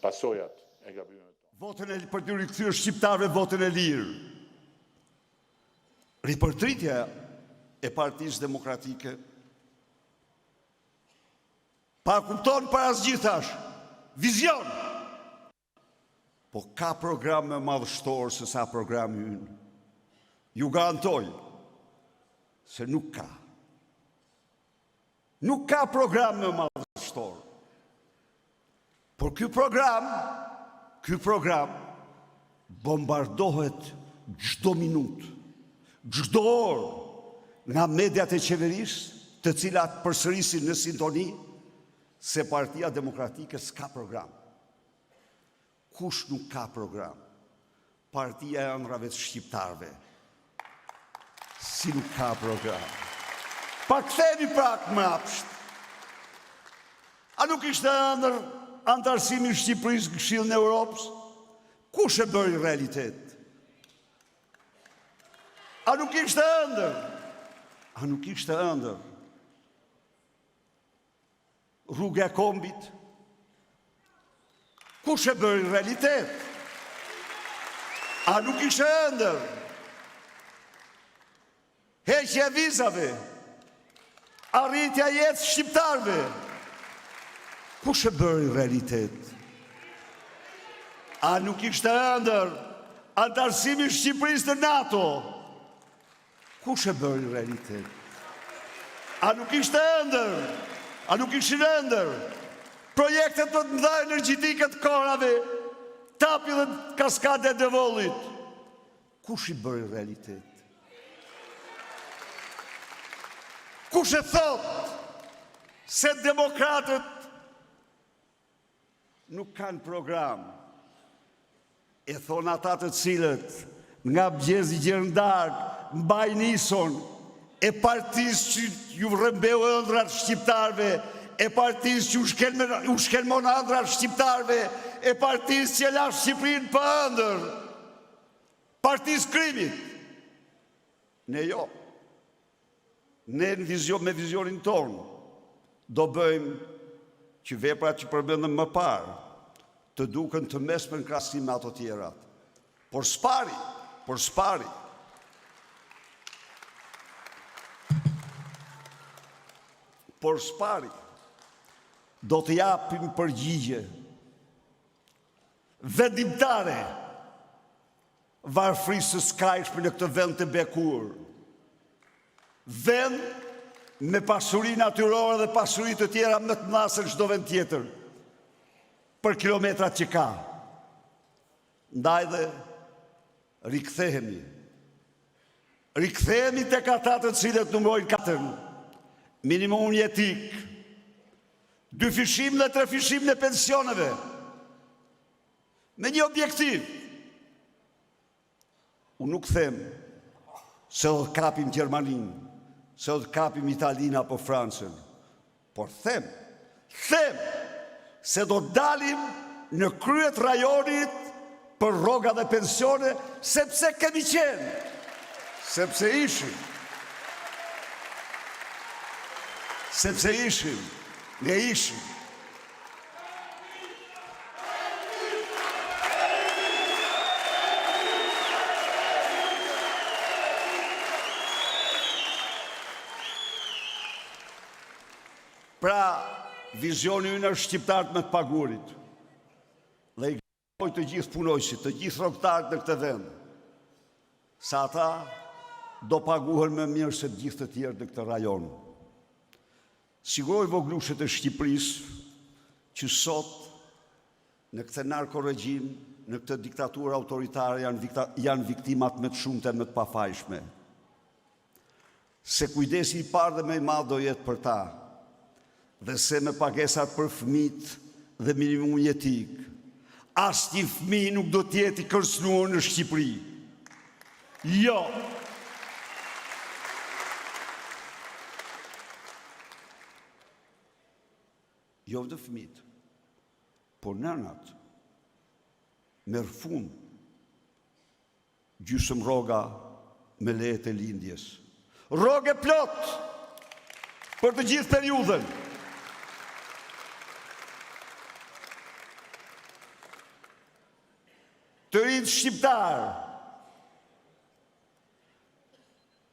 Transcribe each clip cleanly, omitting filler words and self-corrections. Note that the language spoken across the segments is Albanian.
Pasojat e gabimeve tona. Votën e për t'u rikthyer shqiptarëve votën e lirë. Ripërtritja e Partisë Demokratike parakupton para së gjithash vizion. Po ka program më madhështor se sa programi ynë. Ju garantoj se nuk ka. Nuk ka program më madhështor. Por ky program, ky program bombardohet çdo minutë, çdo orë nga mediat e qeverisë, të cilat përsërisin në sintoni se Partia Demokratike s'ka program. Kush nuk ka program? Partia e ëndrrave të shqiptarëve. Si nuk ka program? Pa kthehemi pak mbrapsht. A nuk ishte ëndërr anëtarësimi i Shqipërisë në Këshillin e Europës? Kush e bëri realitet? A nuk ishte ëndërr? A nuk ishte ëndërr? Rruga e kombit. Kush e bëri realitet? A nuk ishte ëndërr? Heqja e vizave, arritja e jetës shqiptarëve. Kush e bëri realitet? A nuk ishte ëndërr anëtarësimi i Shqipërisë në NATO? Kush e bëri realitet? A nuk ishte ëndërr? A nuk ishin ëndërr? Projektet më të mëdha energjetike të kohrave, TAP-i dhe kaskada e Devollit. Kush i bëri realitet? Kush e thotë se demokratët Nuk kanë program. E thonë ata të cilët nga mëngjesi gjer në darkë mbajnë ison e partisë që ju rrëmbeu ëndrrat shqiptarëve, e partisë që u shkelmon, u shkelmon ëndrrat shqiptarëve, e partisë që e la Shqipërinë pa ëndërr, partisë krimit. Ne jo. Ne në vizion, me vizionin tonë do bëjmë që veprat që përmendëm më parë të duken të mesme në krahasim me ato tjerat. Por s'pari, por s'pari, por s'pari, do të japim përgjigje vendimtare Varfërisë së skajshme në këtë vend të bekuar. Vend me pasuri natyrore dhe pasuri të tjera më të mëdha se çdo vend tjetër për kilometrat që ka. Ndaj dhe rikthehemi. Rikthehemi tek ata të cilët numërojnë katër. Minimumi jetik, dyfishim dhe trefishimin e pensioneve. Me një objektiv. Unë nuk them se do të kapim Gjermaninë, se do të kapim Italinë apo Francën, por them, them se do të dalim në krye të rajonit për rroga dhe pensione, sepse kemi qenë, sepse ishim, sepse ishim, ne ishim. Pra, vizioni ynë është shqiptarët me të paguarit. Dhe i garantoj të gjithë punonjësit, të gjithë rrogëtarët në këtë vend, se ata do paguhen më mirë se të gjithë të tjerët në këtë rajon. Siguroj vogëlushët e Shqipërisë që sot në këtë narkoregjim, në këtë diktaturë autoritare janë, janë viktimat më të shumta e më të pafajshme. Se kujdesi i parë dhe më i madh do jetë për ta dhe se me pagesat për fëmijët dhe minimumin jetik, asnjë fëmijë nuk do të jetë i kërcënuar në Shqipëri. Jo. Jo vetëm fëmijët, por nënat merr fund gjysmë rroga me lejet e lindjes. Rrogë e plotë për të gjithë periudhën. Të rinjtë shqiptarë,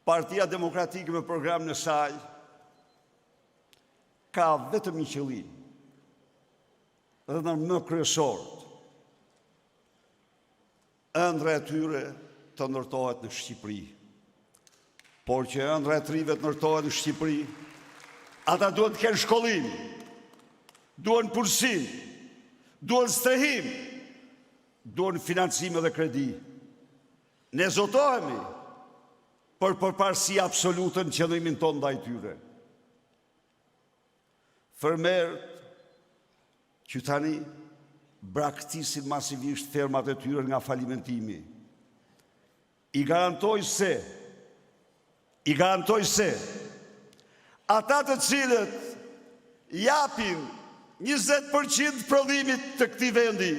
Partia Demokratike me programin e saj ka vetëm një qëllim, dhe ndër më kryesorët, ëndrra e tyre të ndërtohet në Shqipëri. Por që ëndrra e të rinjve të ndërtohet në Shqipëri, ata duhet të kenë shkollim, duhen punësim, duhen strehim, duhen financime dhe kredi. Ne zotohemi për përparësi absolute në qëndrimin tonë ndaj tyre. Fermerët që tani braktisin masivisht fermat e tyre nga falimentimi, i garantoj se i garantoj se ata të cilët japin 20% të prodhimit të këtij vendi.